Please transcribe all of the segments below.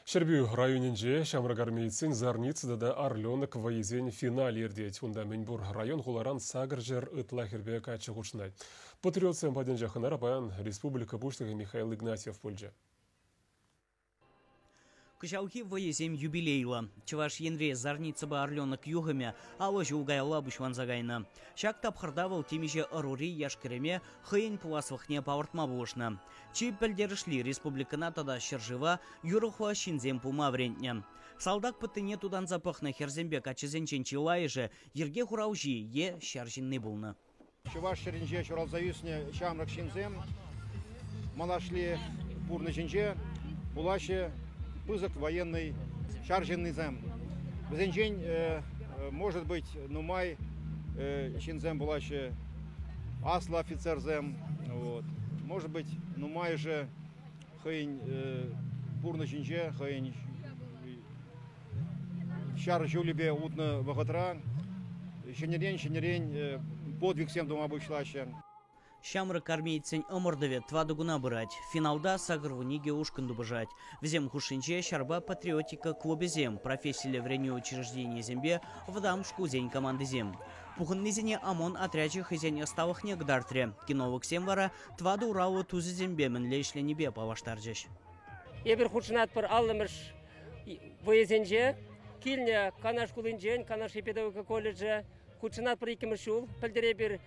Ҫӗрпӳ районӗнче ҫамрӑк армеецсен Зарница тата Орленок вӑййисен финалӗ иртет. Унта мӗнпур район-хуларан 800 ытла хӗрпе каччӑ хутшӑнать. Патриотсем патӗнче хӑнара паян республика Пуҫлӑхӗ Михаил Игнатьев пулчӗ. Кӑҫалхи вӑйӑсем юбилейлӑ. Чӑваш Енре Зарницӑпа Орленок юхӑмӗ 50 ҫул каялла пуҫланса кайнӑ. Ҫак тапхӑрта вӑл темиҫе ӑрури яш-кӗрӗме хӑйӗн пуласлӑхне палӑртма пулӑшнӑ. Чи пӗлтерӗшли республикӑна тата ҫӗршыва юрӑхлӑ ҫынсем пулма вӗрентнӗ. Салтак пӑттине тутанса пӑхнӑ хӗрсемпе каччӑсенчен чылайӑшӗ йӗрке хуралҫи е ҫар ҫынни пулнӑ. Чӑваш ҫӗрӗнче ҫуралса ӳснӗ ҫамрӑк ҫынсем малашли пурнӑҫӗнче пулаҫҫӗ пысӑк военный ҫар ҫыннисем. Вӗсенчен, может быть, нумай ҫынсем пулаҫҫӗ, аслӑ офицерсем, вот. Может быть, нумайӑшӗ хӑйӗн пурнӑҫӗнче, хӑйӗн ҫар ҫулӗпе утнӑ вӑхӑтра ҫӗнӗрен-ҫӗнӗрен подвигсем тума пуҫлаҫҫӗ. Ҫамрӑк армеецсен ӑмӑртӑвӗ 4 куна пырать. Финалта 82 ушкӑн тупӑшать. Вӗсем хушшинче ҫарпа патриотика клубӗсем, профессиллӗ вӗренӳ учрежденийӗсемпе вӑтам шкулсен командисем. Пухӑннисене ОМОН отрячӗ хӑйсен ӑсталӑхне кӑтартрӗ. Кинологсем вара тӑватӑ ураллӑ тусӗсемпе мӗнле ӗҫленипе паллаштарчӗҫ. Эпир хутшӑнатпӑр 50-мӗш вӑйӑсенче. Килнӗ Канаш хулинчен, Канашри педагогика колледжӗ хутшӑнатпӑр иккӗмӗш ҫул. Пӗлтӗр эпир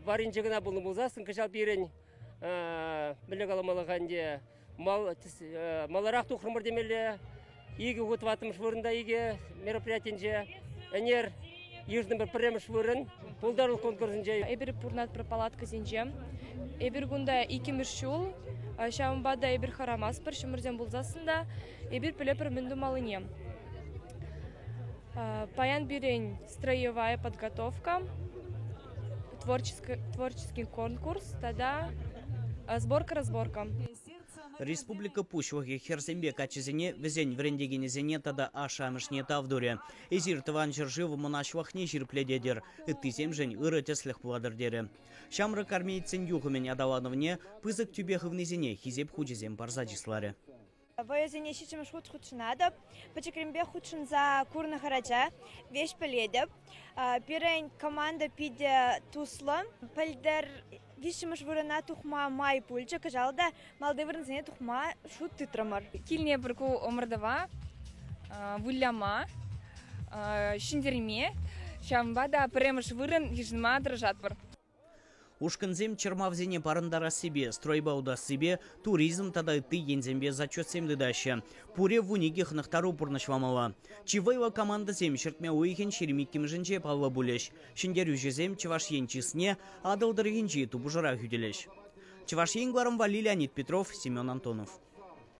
варринче кӑна пулнӑ пулсассӑн, кӑҫал пирӗн мӗнле каламалла-ха ӗнтӗ, маларах тухрӑмӑр темелле. 2 хут тӑваттӑмӗш вырӑнта икӗ мероприятинче. Ӗнер йышӑннӑ пӗрремӗш вырӑн пултарулӑх конкурсӗнче. Эпир пурӑнатпӑр палаткӑсенче. Эпир кунта иккӗмӗш ҫул, ҫавӑнпа та эпир хӑрамастпӑр, ҫумӑрсем пулсассӑн та эпир пӗлетпӗр мӗн тумаллине. Паян пирӗн строевая подготовка, творческий конкурс тата сборка-разборка. Республика Пуҫлӑхӗ хӗрсемпе каччӑсене, вӗсен вӗрентекенӗсене тата ашшӗ-амӑшне тав турӗ. Эсир Тӑван ҫӗршыв мӑнаҫлӑхне ҫирӗплететӗр, ыттисемшӗн ырӑ тӗслӗх пулатӑр терӗ. Ҫамрӑк армеецсен юхӑмӗн аталанӑвне пысӑк тӳпе хывнисене Хисеп хучӗсем парса чысларӗ. Вӑйӑсене ҫиччӗмӗш хут хутшӑнатӑп. Пӗчӗкренпех хутшӑнса курнӑ хӗрача, веҫ пӗлетӗп. Пирӗн команда питӗ туслӑ. Пӗлтӗр виҫҫӗмӗш вырӑна тухма май пулчӗ. Кӑҫал та малти вырӑнсене тухма шут тытрӑмӑр. Килне пӗр ку ӑмӑртӑва выляма, ҫӗнтерме, ҫавӑнпа та пӗрремӗш вырӑн йышӑнма тӑрӑшатпӑр. Ушкӑнсем чӑрмавсене парӑнтарассипе, стройпа утассипе, туризм тата ытти енсемпе зачетсем тытаҫҫӗ. Пурӗ 12 хӑнӑхтару пурнӑҫламалла. Чи вӑйлӑ командӑсем ҫӗртме уйӑхӗн 22-мӗшӗнче паллӑ пулӗҫ. Ҫӗнтерӳҫӗсем Чӑваш Ен чысне Атӑл тӑрӑхӗнчи тупӑшура хӳтӗлӗҫ. Чӑваш Ен кӑларӑм валли Леонид Петров, Семен Антонов.